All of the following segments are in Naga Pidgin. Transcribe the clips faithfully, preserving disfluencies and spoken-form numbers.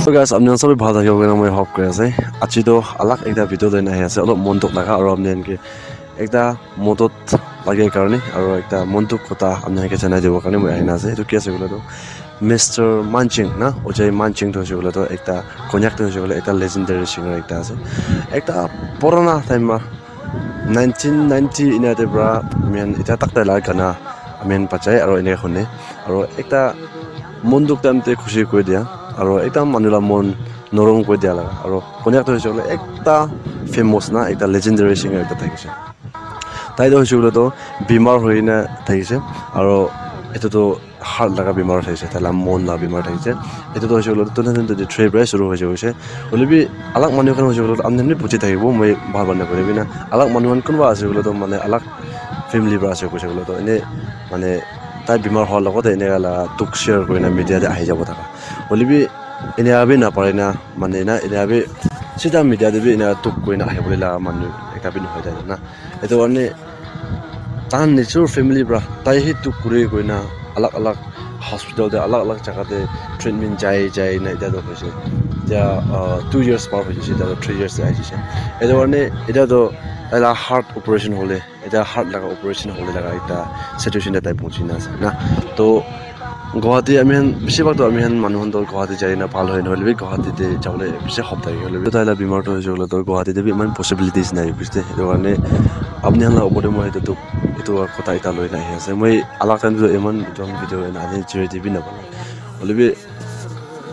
So guys, apni khan sobi bhal thakibo koina moi hope kuri ase. Aji toh alag ekta video loi na ahi ase, olop mon dukh laga, aro apni khan ke ekta modot lage karne, aro ekta mon dukh kotha apni khan ke janai dibo karne moi ahi na ase. Etu ki ase koile toh, Mister Manching na, Ojai Manching toh hoise koile toh ekta Konyak toh hoise koile ekta legendary singer ekta ase. Ekta purana time ma nineteen ninety ena te pra ami khan eta tak tai la gana ami khan bajai aro ene hune. Aro ekta mon dukh time te khushi koi dia, aro ekta manu la mon norom koi dia la, aro Konyak toh hoise koile ekta famous na, ekta legendary singer ekta thakise. Tai toh hoise koile toh bimar hoi na thakise, aro etu toh heart laga bimar thakise, tai la mon la bimar thakise. Etu toh hoise koile two thousand twenty-three pra shuru hoise hoise. Hoile bi alag manu khan hoise koile toh apni khan bi buji thakibo, moi bhal para nakoile bi na. Alag manu khan kunba ase koile toh mane alag family pra ase koise koile toh ene mane tai bimar hoa logot te ene la dukh share kuri na media te ahi jabo thaka. Hoile bi ene abi na pare na mane na ene abi sida media te bi ene dukh koi na ahi bole la manu ekta bi nohoi tai na. Etu karne tahan nijor family pra tai he dukh kuri koi na alag alag hospital te alag alag jaga te treatment jai jai na eta toh hoise. Eta, ah, two years par hoise, eta toh three years te ahi jai se. Etu karne eta toh tai la heart operation hole, eta heart laga operation hole laga ekta situation te tai pahunchi na ase na. Toh Guwahati ami khan, bishi bhag toh ami khan manu khan toh Guwahati jai na bhal hoi, nohoile bi Guwahati te jabole bishi hopta hoile bi tai la bimar toh hoise koile toh Guwahati te bi iman possibilities nai hoise. Etu karne apni khan la opor te moi etu toh, etu kotha ekta loi na ahi ase. Moi alag time te iman etu khan video ena ani jori te bi na pala. Hoile bi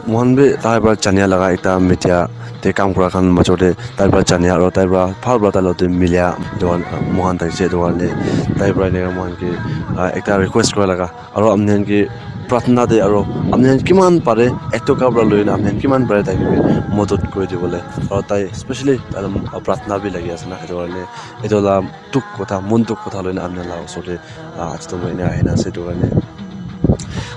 moi khan bi tai pra jania laga ekta media te kam kura khan major te tai pra jania aro tai pra bhal pra tai logot te milia etu khan moi khan thakise. Etu karne tai pra eneka moi khan ke, ah, ekta request kura laga. Aro apni khan ke pratna te aro apni khan kiman pare ek toka para loi na apni khan kiman pare tai ke bi modot kuri dibole. Aro tai specially tai la pratna bi lagi ase na, etu karne etu la dukh kotha, mon dukh kotha loi na apni khan la osor te, ah, aji toh moi ena ahi na ase. Etu karne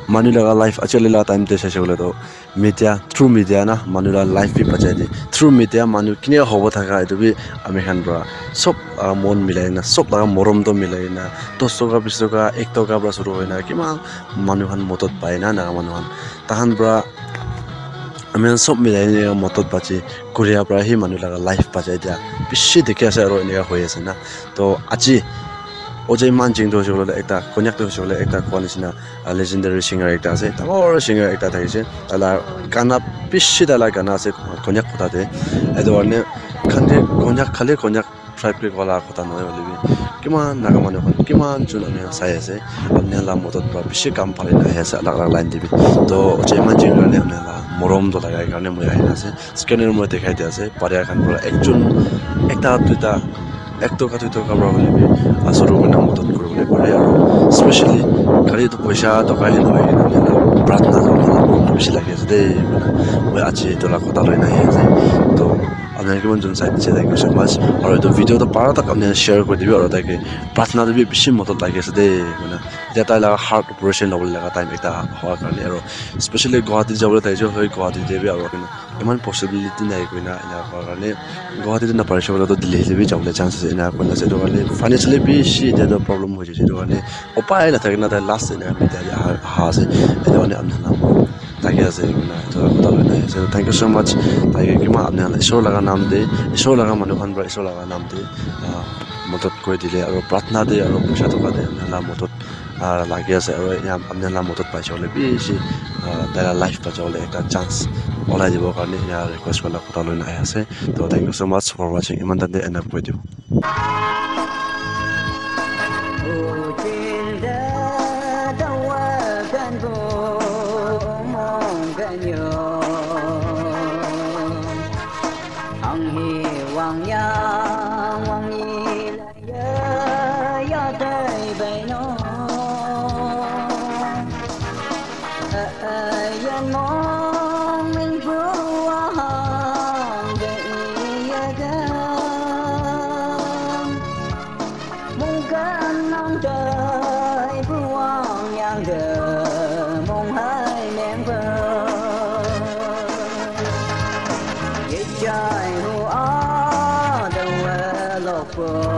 manu laga life actually la time te saise koile toh media, through media na manu la life bi bachai de. Through media manu kine hobo thaka etu bi ami khan pra sob, ah, mon milai na, sob laga morom toh milai na, dos toka, bis toka, ek toka pra shuru hoi na kiman manu khan modot pai na, naga manu khan. Tahan pra ami khan sob milai na modot bachi kuria pra hi manu laga life bachai dia bishi dikhi ase aro eneka hoi ase na. Toh aji Ojai Manching toh hoise koile ekta Konyak toh hoise koile ekta koa nishina, ah, legendary singer ekta ase, dangor singer ekta thakise. Tai la gana bishi, tai la gana ase Konyak kotha te. Etu karne khan ke Konyak, khali Konyak tribe ke koa la kotha nohoi hoile bi kiman naga manu khan kiman jun ami khan sai ase. Apni khan la modot pra bishi kam pari na ahi ase alag alag line te bi. Toh Ojai Manching karne apni khan la morom toh lagai karne moi ahi na ase. Scanner moi dikhai di ase, paria khan para ekjon, ekta, duita, ek toka, dui toka para hoile bi asuru kurina modot kuribole pare. Aro specially khali etu poisa toka he nohoi kena, pratna khan bishi lagi ase de. Moi aji etu la kotha loi na ahi ase. Toh apni khan kiman jon sai dise, thank you so much. Aro etu video toh para tak apni khan share kuri dibi, aro tai ke pratna te bi bishi modot lagi ase de. Koina etia tai la heart operation lobole laga time ekta hoa karne, aro specially Guwahati jabole thakise, hoi Guwahati te bi aro iman possibility nai koina ena koa karne Guwahati te naparise koile toh Delhi te bi jabole chance ase ena koina ase. Etu karne financially bishi etia toh problem hoi jaise. Etu karne upai nathaki na tai last te ena media te aha, aha ase. Etu karne apni khan la thaki ase koina etu la kotha loi na ase. Thank you so much. Thank you kiman apni khan la Isor laga naam te, Isor laga manu khan para Isor laga naam te, ah, modot kuri dile aro pratna te aro poisa toka te apni khan la modot ah, lagi ase aro ena apni khan la modot paise koile bishi, ah, tai la life bachai bole ekta chance ulai dibo karne ena request kurina kotha loi na ahi ase. Toh thank you so much for watching. Iman tante end up kuri dibo. Bye.